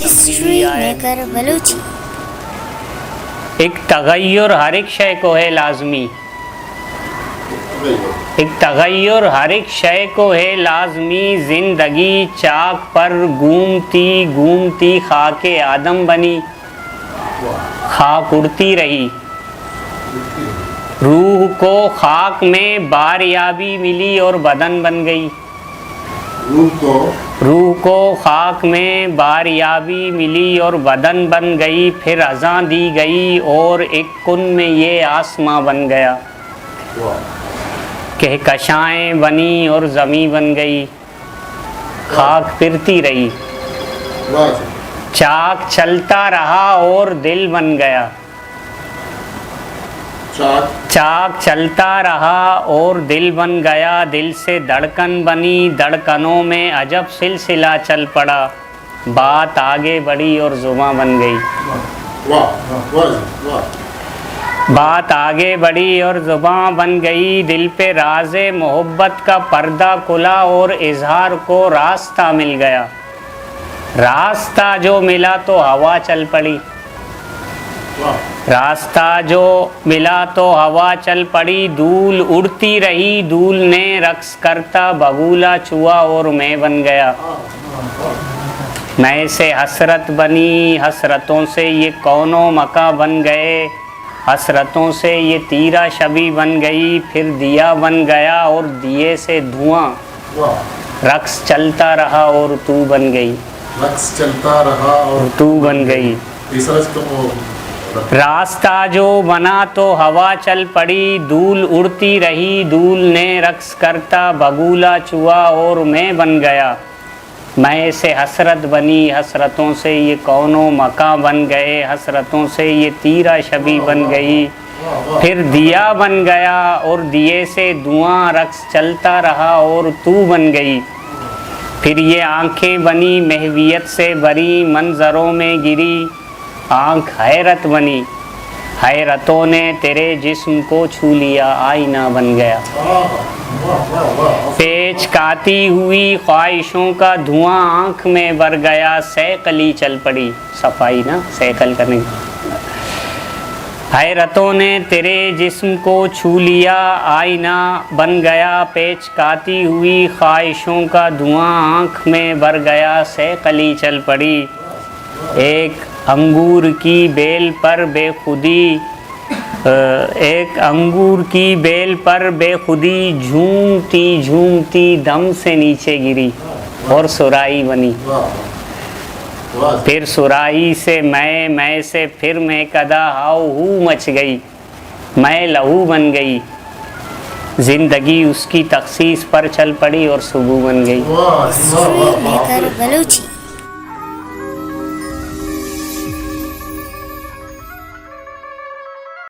ہسٹری میکر بلوچی۔ ایک تغیر ہر ایک شے کو ہے لازمی۔ ایک تغیر ہر ایک شے کو ہے لازمی، زندگی چاک پر گھومتی گھومتی خاک آدم بنی، خاک اڑتی رہی۔ روح کو خاک میں باریابی ملی اور بدن بن گئی۔ روح کو روح کو خاک میں باریابی ملی اور بدن بن گئی، پھر اذان دی گئی اور ایک کن میں یہ آسماں بن گیا۔ واہ۔ کہکشائیں بنی اور زمین بن گئی، خاک پھرتی رہی۔ واہ جی۔ چاک چلتا رہا اور دل بن گیا۔ چاک۔ چاک چلتا رہا اور دل بن گیا، دل سے دھڑکن بنی، دھڑکنوں میں عجب سلسلہ چل پڑا۔ بات آگے بڑھی اور زباں بن گئی۔ واہ، واہ، واہ جی، واہ۔ بات آگے بڑھی اور زباں بن گئی، دل پہ راز محبت کا پردہ کھلا اور اظہار کو راستہ مل گیا۔ راستہ جو ملا تو ہوا چل پڑی۔ واہ۔ راستہ جو ملا تو ہوا چل پڑی، دھول اڑتی رہی، دھول نے رقص کرتا بگولا چھوا اور میں بن گیا۔ واہ، واہ، واہ۔ میں سے حسرت بنی، حسرتوں سے یہ کون و مکاں بن گئے، حسرتوں سے یہ تیرا شبی بن گئی، پھر دیا بن گیا اور دیے سے دھواں۔ واہ۔ رقص چلتا رہا اور تو بن گئی۔ رقص چلتا رہا اور تو بن گئی۔ تیسرا تو راستہ جو بنا تو ہوا چل پڑی، دھول اڑتی رہی، دھول نے رقص کرتا بگولا چھوا اور میں بن گیا۔ میں سے حسرت بنی، حسرتوں سے یہ کون و مکاں بن گئے، حسرتوں سے یہ تیرا شبی بن گئی، پھر دیا بن گیا اور دیے سے دھواں، رقص چلتا رہا اور تو بن گئی۔ پھر یہ آنکھیں بنی، محویت سے بری، منظروں میں گری، آنکھ حیرت بنی، حیرتوں نے تیرے جسم کو چھو لیا، آئینہ بن گیا۔ واہ، واہ، واہ، واہ۔ پیچ کاتی ہوئی خواہشوں کا دھواں آنکھ میں بھر گیا، سیکلی چل پڑی، صفائی نا، سیکل کرنے۔ حیرتوں نے تیرے جسم کو چھو لیا، آئینہ بن گیا، پیچ کاتی ہوئی خواہشوں کا دھواں آنکھ میں بھر گیا، سیکلی چل پڑی۔ ایک انگور کی بیل پر بے خودی، ایک انگور کی بیل پر بے خودی جھومتی جھومتی دم سے نیچے گری اور سرائی بنی۔ واہ۔ واہ۔ پھر سرائی سے میں، میں سے پھر میں کدا، ہاؤ ہو مچ گئی، میں لہو بن گئی۔ زندگی اس کی تخصیص پر چل پڑی اور سبو بن گئی۔ واہ جی، واہ، واہ، واہ۔ ہسٹری میکر بلوچی۔